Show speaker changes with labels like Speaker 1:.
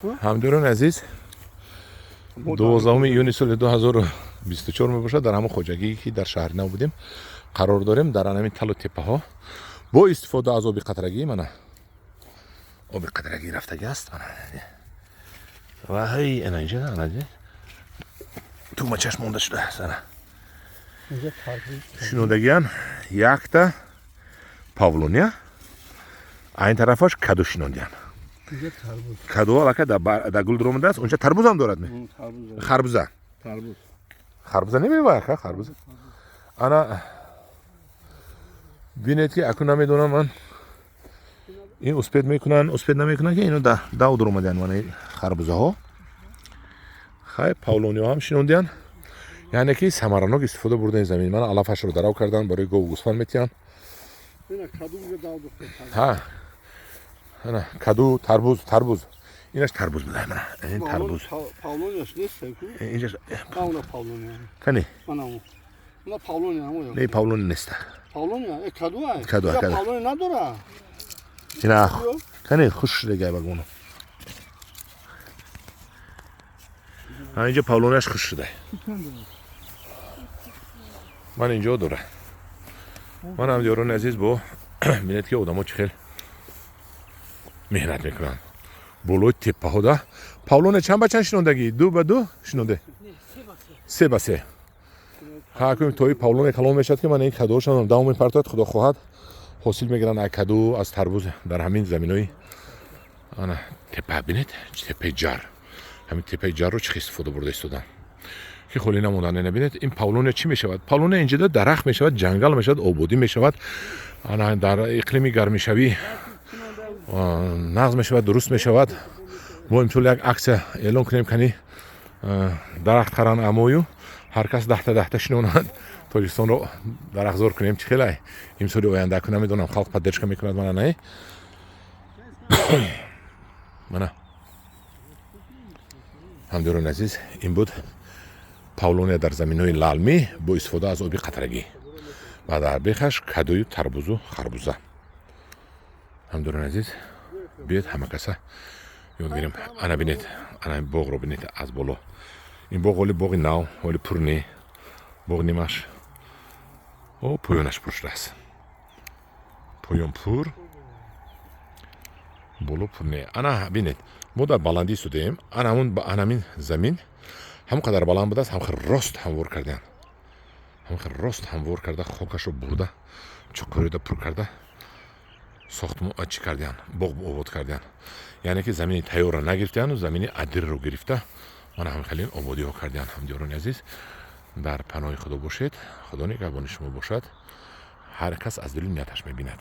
Speaker 1: Ҳамдиёрони азиз, 12 июни соли 2024 мебошад. Дар ҳамон хоҷагие, ки дар шаҳри нав будем, қарор дорем. Дар анамин талу теппаҳо бо истифода аз оби қатрагӣ, мана оби қатрагӣ рафтагӣ аст, мана ва ҳай ана инҷа ана тугмачаш монда шудааст. Ана шинондагиян якта павлония, айн тарафаш каду шинондиян. Каду аллакай дар гул дуромадааст. Унҷа тарбузам дорад ме? Харбуза, харбуза немевая ка, харбуза. Ана бинед, ки аку намедонам ман, ин успеть мекунанд, успеть намекунанд, ки ино дав дуромадиян. Мана харбузаҳо, хай, павлониҳо ҳам шинондиян. Яъне ки самаранок истифода бурдани замин. Мана алафашро дарав кардан, барои гову гӯсфанд метиҳанд. Ҳа, ана каду, тарбуз, тарбуз, инаш тарбуз буда. Мана ин тарбуз. Инҷаш кани? Не, павлония неста. Каду, каду. Ина кани, хуш шудагай багоно. Инҷа павлонияш хуш шуда. Ман инҷо дора. Ман, ҳамдиёрони азиз, бо бинед, ки одамо чӣ хел меҳнат мекунанд болои теппаҳода. Павлония чанд ба чанд шинондагӣ? 2 ба 2 шинонде, 3 ба 3. Ҳакум тои павлония калон мешавад, ки ман ин кадуҳошам давом мепартояд. Худо хоҳад, ҳосил мегиранд аз каду, аз тарбуз дар ҳамин заминои ана теппа. Бинед, теппаи ҷар, ҳамин теппаи ҷарро чӣ истифода бурда истодан, ки холӣ намондан. Ина бинед, ин павлония чӣ мешавад? Павлония инҷода дарахт мешавад, ҷангал мешавад, ободӣ мешавад. Ана дар иқлими гармишавӣ нағз мешавад, дуруст мешавад. Мо имсол як аксия эълон кунем, кани дарахт харанд амою ҳар кас 10-та 10-та шинонад, Тоҷикистонро дарахтзор кунем. Чӣ хелай имсоли оянда ку намедонам, халқ поддержка мекунад. Мана не, мана, ҳамдиёрони азиз, ин буд павлония дар заминҳои лалмӣ бо истифода аз оби қатрагӣ ва дар бехаш кадую тарбузу харбуза. Ҳамдиёрони азиз, биёед, ҳама каса ёд гирем. Ана бинед, ана боғро бинед аз боло. Ин боғ ҳоли боғи нав, ҳоли пур не, боғ нимаш, о, поёнаш пур шудааст. Поён пур, боло пур не. Ана бинед, мо дар баландӣ истодаем. Ана ҳамун, анамин замин ҳамон қадар баланд будааст, ҳам хел рост ҳамвор кардаянд, ҳам хел рост ҳамвор карда, хокашро бурда, чуқурида пур карда, сохтмон чӣ кардиянд, боғ обод кардиянд. Яъне ки замини тайёрро нагирифтаяну замини адирро гирифта, мана ҳам хеле ободиҳо кардиянд. Ҳамдиёрони азиз, дар паноҳи Худо бошед. Худо нигаҳбони шумо бошад. Ҳар кас аз дили нияташ мебинад.